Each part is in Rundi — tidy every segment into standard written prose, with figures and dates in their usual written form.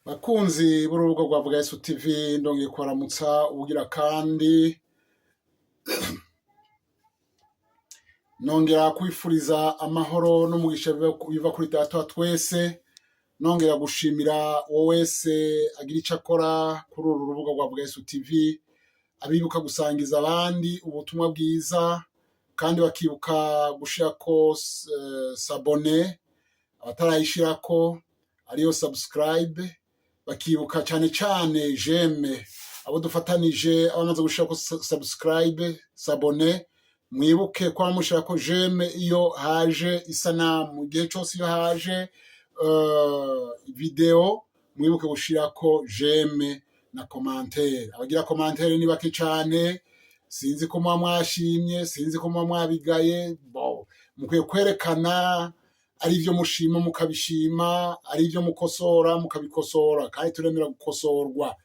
Bakunzi b'urubuga rwa Vuga Yesu TV, ndongeye kubaramutsa ubugira kandi nongera kwifuriza amahoro n'umugisha biva kuri Data wa twese, nongera gushimira uwo wese agira ico akora kuri uru rubuga rwa Vuga Yesu TV, abibuka gusangiza abandi ubutumwa bwiza kandi bakibuka gushirako sabone, abatarayishirako ariyo subscribe, bakibuka cane cane j'aime, abo dufatanije abamaze gushirako subscribe, sabone, mwibuke ko mushirako j'aime iyo haje isanamu, igihe cose iyo haje video mwibuke gushirako j'aime na commentaire. Abagira commentaire ni bake cane, sinzi ko muba mwashimye, sinzi ko muba mwabigaye. Bo mukwiye kwerekana ari ivyo mushima mukabishima, ari ivyo mukosora mukabikosora, kandi turemera gukosorwa.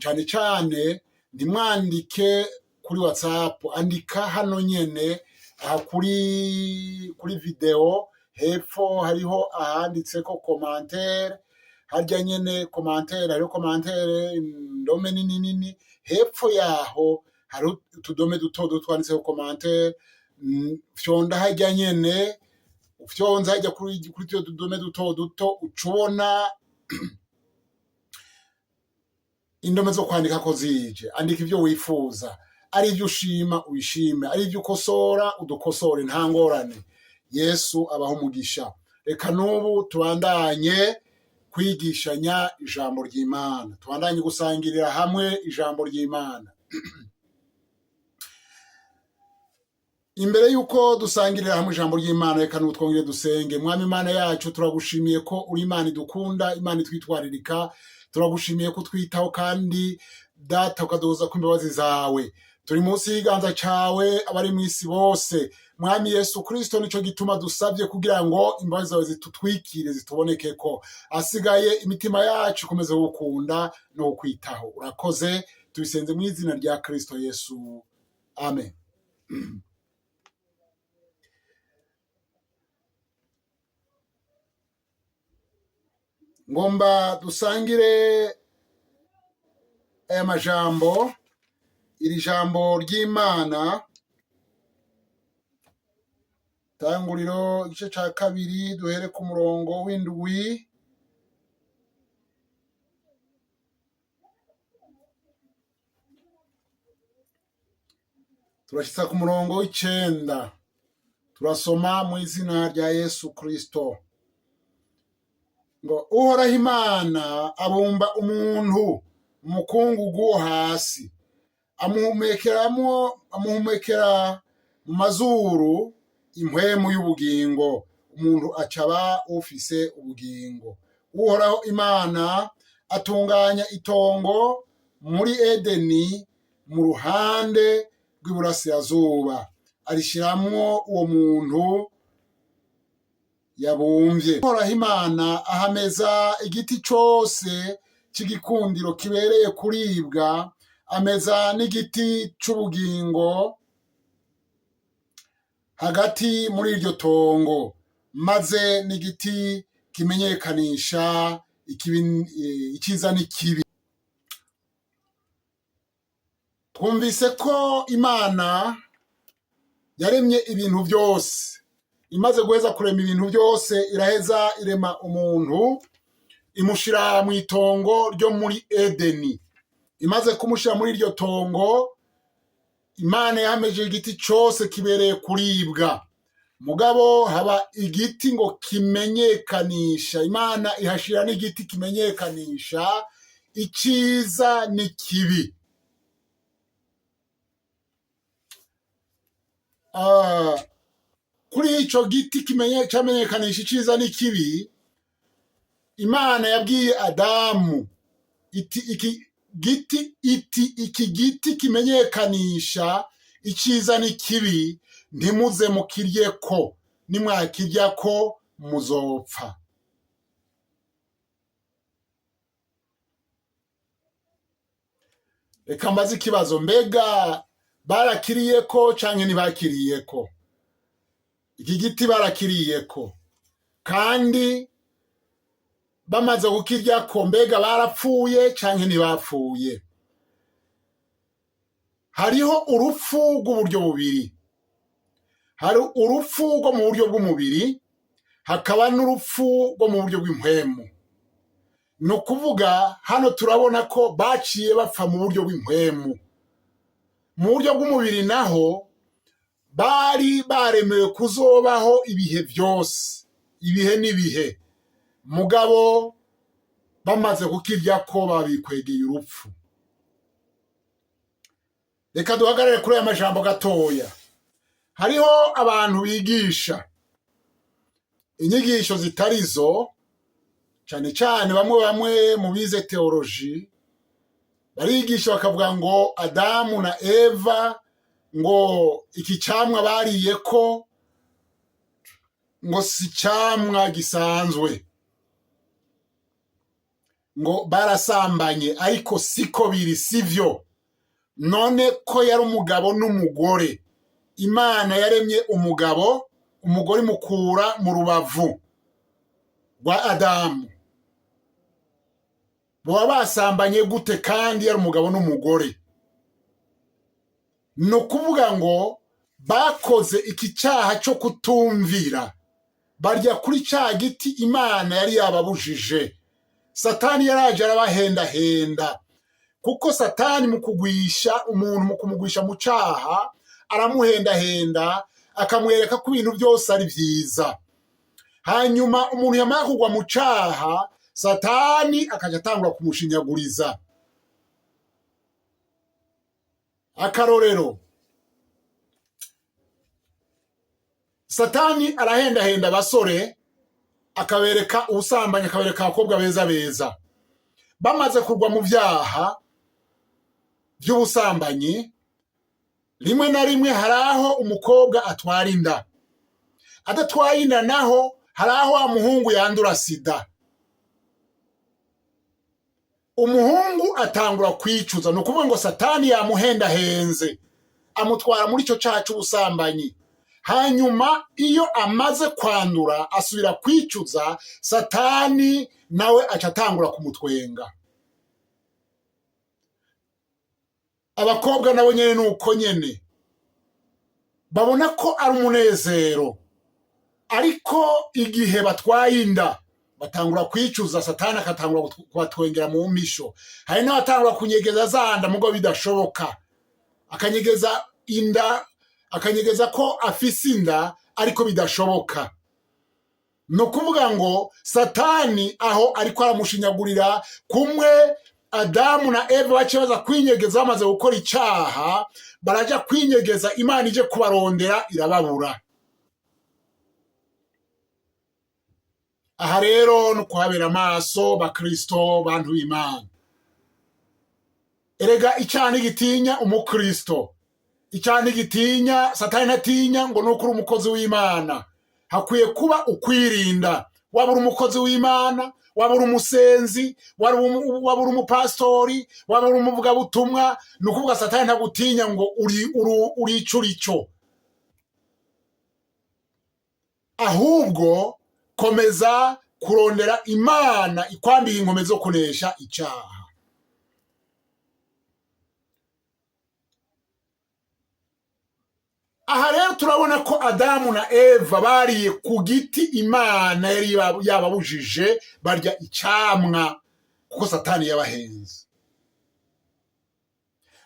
Cane cane ntimwandike kuri WhatsApp, andika hano nyene aha kuri video hepfo hariho ahanditseko commentaire, harya nyene commentaire hariho commentaire indome nini nini, hepfo yaho hariho utudome duto duto twanditseko commentaire. Fyonda harya nyene, ufyonze harya kuri utwo tudome duto duto uca ubona indome zo kwandikako zije. Andika ivyo wifuza, ari ivyo ushima ubishime, ari ivyo ukosora udukosore, nta ngorane. Yesu abaho umugisha. Reka n'ubu tubandanye kwigishanya ijambo ry'Imana, tubandanye gusangirira hamwe ijambo ry'Imana. Imbere yuko dusangirira hamwe ijambo ry'Imana, reka n'ubu twongere dusenge. Mwami Imana yacu, turagushimiye ko uri Imana idukunda, Imana itwitwaririka, turagushimiye ko utwitaho kandi Data ukaduhoza ko imbabazi zawe. Turi munsi y'iganza cawe abari mw'isi bose. Mwami Yesu Kristo, nico gituma dusabye kugira ngo imbabazi zawe zitutwikire, zitubonekeko. Asigaye imitima yacu ikomeze gukunda no kukwitaho. Urakoze, tubisenze mu izina rya Kristo Yesu. Amen. Ngomba dusangire aya majambo, iri jambo ry'Imana, Tanguriro igice ca kabiri, duhere ku murongo w'indwi. Turashitsa ku murongo w'icenda. Turasoma mu izina rya Yesu Kristo. Ngo Uhoraho Imana abumba umuntu mu mukungugu wo hasi, amuhumekera mu mazuru impwemu y'ubugingo, umuntu acaba ufise ubugingo. Uhoraho Imana atunganya itongo muri Edeni mu ruhande rw'iburasirazuba, arishiramwo uwo muntu yabumvye. Uhoraho Imana ahameza igiti cose c'igikundiro kibereye kuribwa, ameza n'igiti c'ubugingo hagati muri iryo tongo, maze n'igiti kimenyekanisha iciza n'ikibi. Twumvise ko Imana yaremye ibintu byose, imaze guheza kurema ibintu byose iraheza irema umuntu, imushira mu itongo ryo muri Edeni. Imaze kumushira muri iryo tongo, Imana yahameje igiti cose kibereye kuribwa, mugabo haba igiti ngo kimenyekanisha. Imana ihashira n'igiti kimenyekanisha iciza n'ikibi. Kuri ico giti camenyekanisha iciza n'ikibi, Imana yabwiye Adamu iti iki giti, iti iki giti kimenyekanisha iciza n'ikibi, ntimuze mukiryeko, nimwakiryako muzopfa. Reka mbaze ikibazo, mbega barakiriyeko canke ntibakiriyeko? Iki giti barakiriyeko, kandi Bamaze kukiryako, mbega barapfuye canke ntibapfuye? Hariho urupfu rw'uburyo bubiri: hari urupfu rwo mu buryo bw'umubiri, hakaba n'urupfu rwo mu buryo bw'impwemu. Ni ukuvuga, hano turabona ko baciye bapfa mu buryo bw'impwemu. Mu buryo bw'umubiri naho, bari baremewe kuzobaho ibihe byose, ibihe n'ibihe. Mugabo bamaze kukirya ko babikwegeye urupfu. Reka duhagarare kuri aya majambo gatoya. Hariho abantu bigisha inyigisho zitari zo, cyane cyane bamwe bamwe mu bize théologie barigisha bakavuga ngo Adamu na Eva, ngo iki camwa bariye ko ngo si camwa gisanzwe, ngo barasambanye. Ariko siko biri, sivyo. None ko yari umugabo n'umugore, Imana yaremye umugabo, umugore imukura mu rubavu rwa Adamu, baba basambanye gute kandi yari umugabo n'umugore? Ni ukuvuga ngo bakoze iki cyaha cyo kutumvira, barya kuri cya giti Imana yari yababujije. Satani yaraje arabahendahenda, kuko Satani mu kugwisha umuntu, mu kumugwisha mu cyaha, aramuhendahenda, akamwereka ko ibintu byose ari byiza. Hanyuma umuntu yamara kugwa mu cyaha, Satani akajya atangura kumushinyaguriza. Akarorero, Satani arahendahenda abasore, akabereka ubusambanyi, akabereka abakobwa beza beza. Bamaze kugwa mu byaha by'ubusambanyi, rimwe na rimwe hari aho umukobwa atwara inda. Adatwaye inda naho, hari aho wa muhungu yandura sida. Umuhungu atangura kwicuza. Ni ukuvuga ngo Satani yamuhendahenze, amutwara muri icyo cyaha cy'ubusambanyi. Hanyuma iyo amaze kwandura, asubira kwicuza, Satani nawe aca atangura kumutwenga. Abakobwa nabo nyene ni uko nyene, babona ko ari umunezero, ariko igihe batwaye inda batangura kwicuza, Satani akatangura kubatwengera mu mpisho. Hari n'abatangura kunyegeza za nda, mugo bidashoboka, akanyegeza inda, akanyegeza ko afise inda, ariko bidashoboka. Ni ukuvuga ngo Satani aho ariko aramushinyagurira, kumwe Adamu na Eva baciye baza kwinyegeza bamaze gukora icaha, baraja kwinyegeza, Imana ije kubarondera irababura. Aha rero ni ukuhabera amaso, bakristo, bantu b'Imana. Erega icyaha ntigitinya umukristo, icyaha ntigitinya, Satani ntatinya ngo nuko uri umukozi w'Imana. Hakwiye kuba ukwirinda. Waba uri umukozi w'Imana, waba uri umusenzi, waba uri umupasitori, waba uri umuvugabutumwa, ni ukuvuga Satani ntagutinya ngo uri ico uri cyo. Ahubwo komeza kurondera Imana ikwambika inkomezi zo kunesha icyaha. Aha rero turabona ko Adamu na Eva bariye ku giti Imana yari yababujije, barya icamwa kuko Satani yabahenze.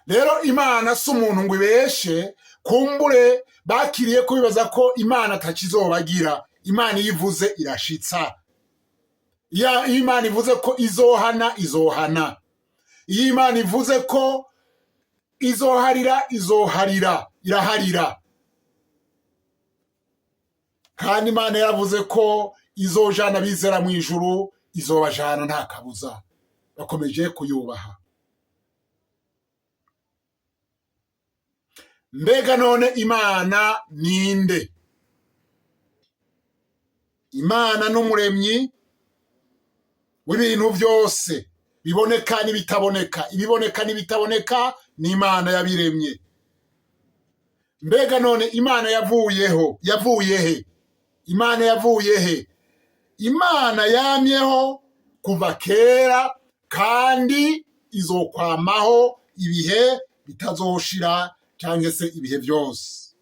Rero Imana si umuntu ngo ibeshe. Kumbure bakiriye ko bibaza ko Imana atakizobagira. Imana iyo ivuze irashitsa. Iyo Imana ivuze ko izohana, izohana. Iyo Imana ivuze ko izoharira, izoharira, iraharira. Kandi Imana yaravuze ko izojana abizera mu ijuru, izobajana nta kabuza, bakomeje kuyubaha. Mbega none Imana ninde? Imana n'umuremyi w'ibintu byose biboneka n'ibitaboneka. Ibiboneka n'ibitaboneka ni Imana yabiremye. Mbega none Imana yavuyeho, yavuye he? Imana yavuye he? Imana yamyeho kuva kera kandi izokwamaho ibihe bitazoshira cyangwa se ibihe byose.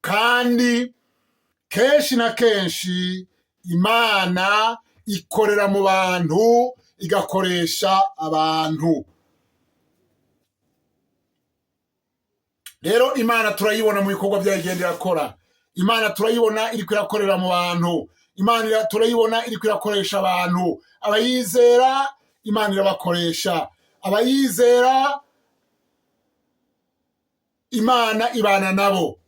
Kandi kenshi na kenshi Imana ikorera mu bantu, igakoresha abantu. Rero Imana turayibona mu bikorwa byayo igenda irakora. Imana turayibona iriko irakorera mu bantu. Imana turayibona iriko irakoresha abantu. Abayizera Imana irabakoresha. Abayizera Imana ibana nabo.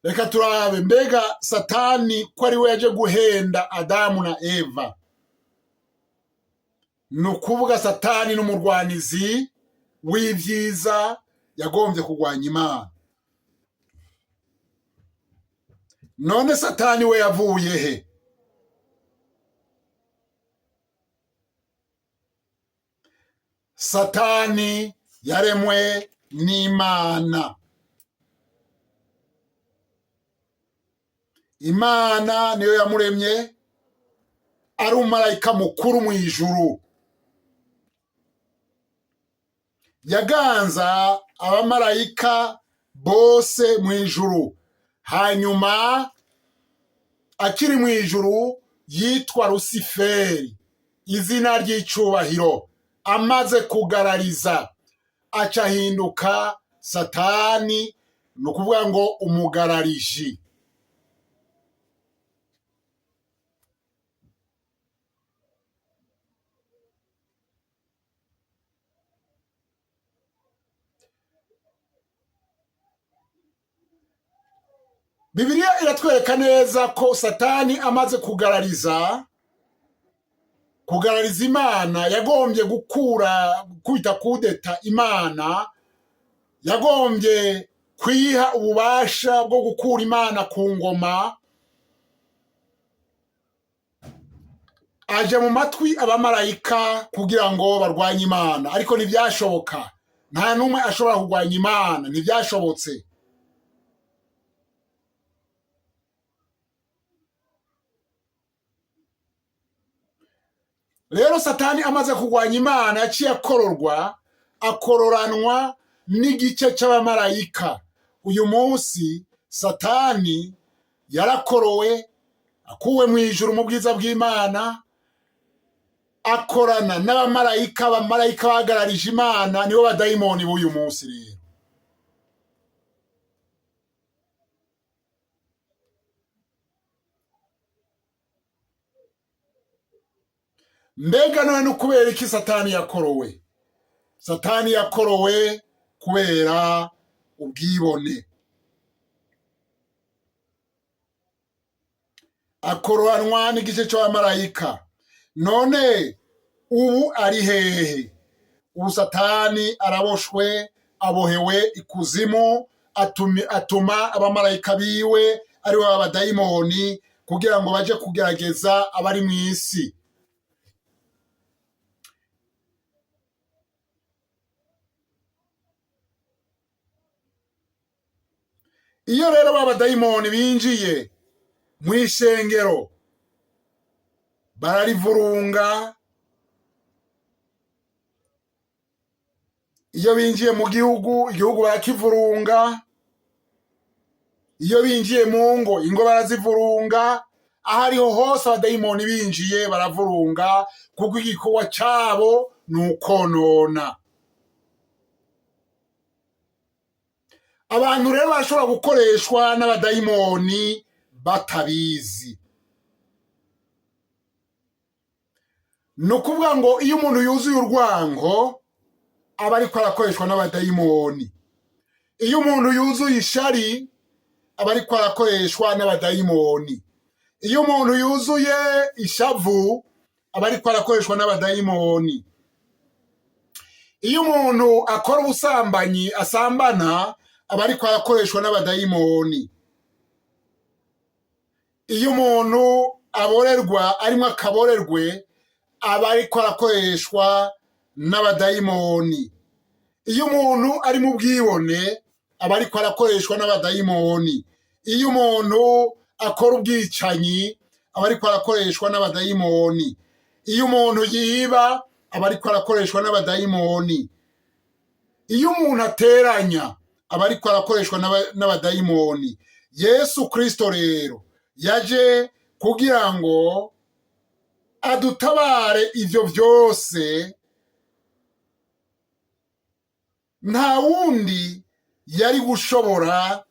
Reka turabe mbega Satani ko ari we yaje guhenda Adamu na Eva. Ni ukuvuga Satani n'umurwanizi w'ibyiza yagombye kurwanya Imana. None Satani we yavuye he? Satani yaremwe n'Imana. Imana niyo yamuremye, ari umumarayika mukuru mu ijuru. Yaganza abamarayika bose mu ijuru. Hanyuma akiri mu ijuru yitwa Rusiferi, izina ry'icubahiro. Amaze kugarariza aca ahinduka Satani, ni ukuvuga ngo umugarariji. Bibiliya iratwereka neza ko Satani amaze kugarariza Imana, yagombye gukubita kudeta Imana, yagombye kwiha ububasha bwo gukura Imana ku ngoma, aja mu matwi abamarayika kugira ngo barwanye Imana, ariko ntibyashoboka. Nta n'umwe ashobora kurwanya Imana, ntibyashobotse. Rero Satani amaze kurwanya Imana yaciye akororwa, akororanwa n'igice c'abamarayika. Uyu munsi Satani yarakorowe, akuwe mu ijuru mu bwiza bw'Imana, akorana n'abamarayika. Abamarayika bahagararije Imana nibo badayimoni b'uyu munsi. Rero mbega none ni ukubera iki Satani yakorowe? Satani yakorowe kubera ubwibone. Akororanwa n'igice c'abamarayika. None ubu ari hehe? Ubu Satani araboshwe, abohewe ikuzimu, atuma abamarayika biwe ari bo abadayimoni kugira ngo baje kugerageza abari mu isi. Iyo rero babadayimoni binjiye mu ishengero bararivurunga. Iyo binjiye mu gihugu, igihugu barakivurunga. Iyo binjiye mu ngo, ingo barazivurunga. Aho ariho hose abadayimoni binjiye baravurunga, kuko igikorwa cabo ni ukonona. Abantu rero bashobora gukoreshwa n'abadayimoni batabizi. Ni ukuvuga ngo iyo umuntu yuzuye urwango aba ariko arakoreshwa n'abadayimoni. Iyo umuntu yuzuye ishari aba ariko arakoreshwa n'abadayimoni. Iyo umuntu yuzuye ishavu aba ariko arakoreshwa n'abadayimoni. Iyo umuntu akora ubusambanyi, asambana, aba ariko arakoreshwa n'abadayimoni. Iyo umuntu aborerwa, arimo akaborerwe, aba ariko arakoreshwa n'abadayimoni. Iyo umuntu ari mu bwibone, aba ariko arakoreshwa n'abadayimoni. Iyo umuntu akora ubwicanyi, aba ariko arakoreshwa n'abadayimoni. Iyo umuntu yiba, aba ariko arakoreshwa n'abadayimoni. Iyo umuntu ateranya, aba ariko arakoreshwa n'abadayimoni. Yesu Kristo rero yaje kugira ngo adutabare ivyo vyose. Nta wundi yari gushobora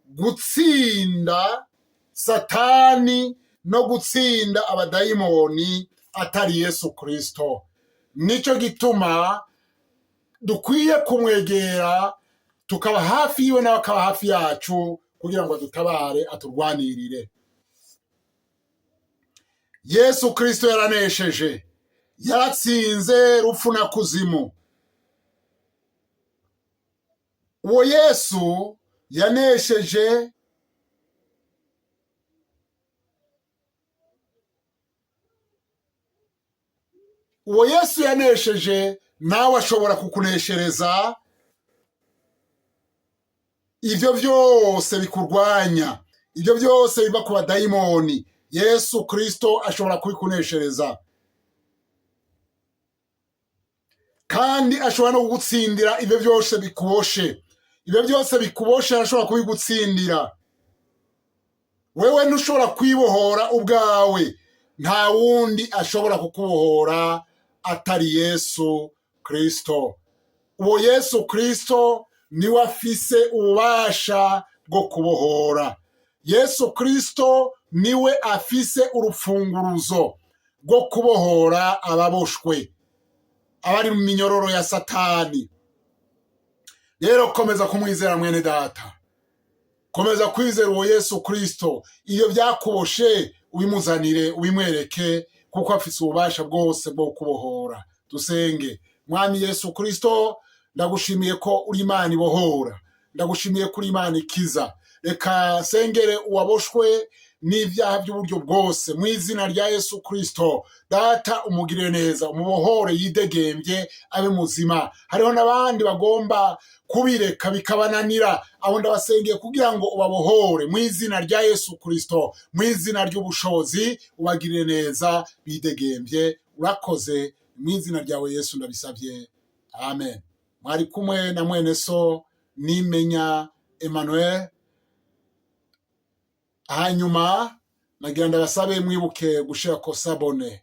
gutsinda Satani no gutsinda abadayimoni atari Yesu Kristo. Nico gituma dukwiye kumwegera, tukaba hafi yiwe, nawe akaba hafi yacu, kugira ngo adutabare, aturwanirire. Yesu Kristo yaranesheje, yaratsinze rupfu na kuzimu. Uwo Yesu yanesheje uwo Yesu yanesheje nawe ashobora kukuneshereza ibyo byose bikurwanya, ibyo byose biva ku badayimoni. Yesu Kristo ashobora kubikuneshereza, kandi ashobora no kugutsindira ibyo byose bikuboshe. Ibyo byose bikuboshe arashobora kubigutsindira. Wewe ntushobora kwibohora ubwawe, nta wundi ashobora kukubohora atari Yesu Kristo. Uwo Yesu Kristo niwe afise ububasha bwo kubohora. Yesu Kristo niwe afise urufunguruzo rwo kubohora ababoshwe, abari mu minyororo ya Satani. Rero komeza kumwizera, mwene data, komeza kwizera uwo Yesu Kristo. Iyo byakuboshe ubimuzanire, ubimwereke, kuko afise ububasha bwose bwo kubohora. Dusenge. Mwami Yesu Kristo, ndagushimiye ko uri Imana ibohora, ndagushimiye ko uri Imana ikiza. Reka sengere uwaboshwe n'ibyaha by'uburyo bwose mu izina rya Yesu Kristo. Data, umugirire neza, umubohore, yidegembye, abe muzima. Hariho n'abandi bagomba kubireka bikabananira, abo ndabasengeye kugira ngo ubabohore mu izina rya Yesu Kristo, mu izina ry'ubushobozi, ubagirire neza, bidegembye. Urakoze, mu izina ryawe Yesu ndabisabye, amen. Mwari kumwe na mwene so Nimenya Emmanuel. Hanyuma nagira ndabasabe mwibuke gushira ko s'abonner,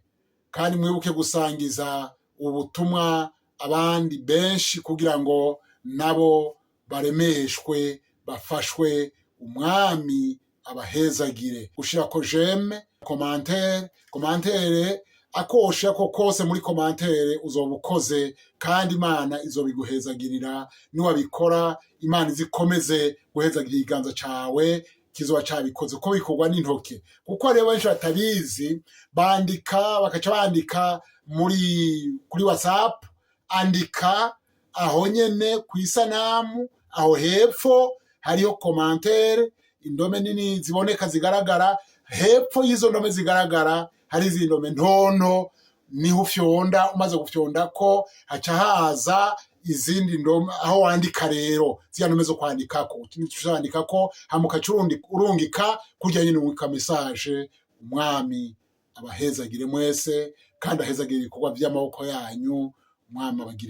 kandi mwibuke gusangiza ubutumwa abandi benshi, kugira ngo nabo baremeshwe, bafashwe. Umwami abahezagire. Gushira ko j'aime, commentaire, commentaire akosha ko kose muri commentaire uzoba ukoze, kandi Imana izobiguhezagirira niwabikora. Imana izikomeze guhezagira ikiganza cawe kizoba cabikoze, ko bikorwa n'intoke, kuko hariho benshi batabizi, bandika, bakaca bandika muri kuri WhatsApp. Andika aho nyene ku isanamu, aho hepfo hariho commentaire, indome nini ziboneka zigaragara. Hepfo y'izo ndome zigaragara hari izindi ndome ntonto, niho ufyonda. Umaze gufyonda ko haca haza izindi ndome aho wandika. Rero ziriya ndome zo kwandikako wandikako, hama ukaca urungika kurya nyene urungika message. Umwami abahezagire mwese, kandi ahezagire ibikorwa vy'amaboko yanyu. Umwami abagirire.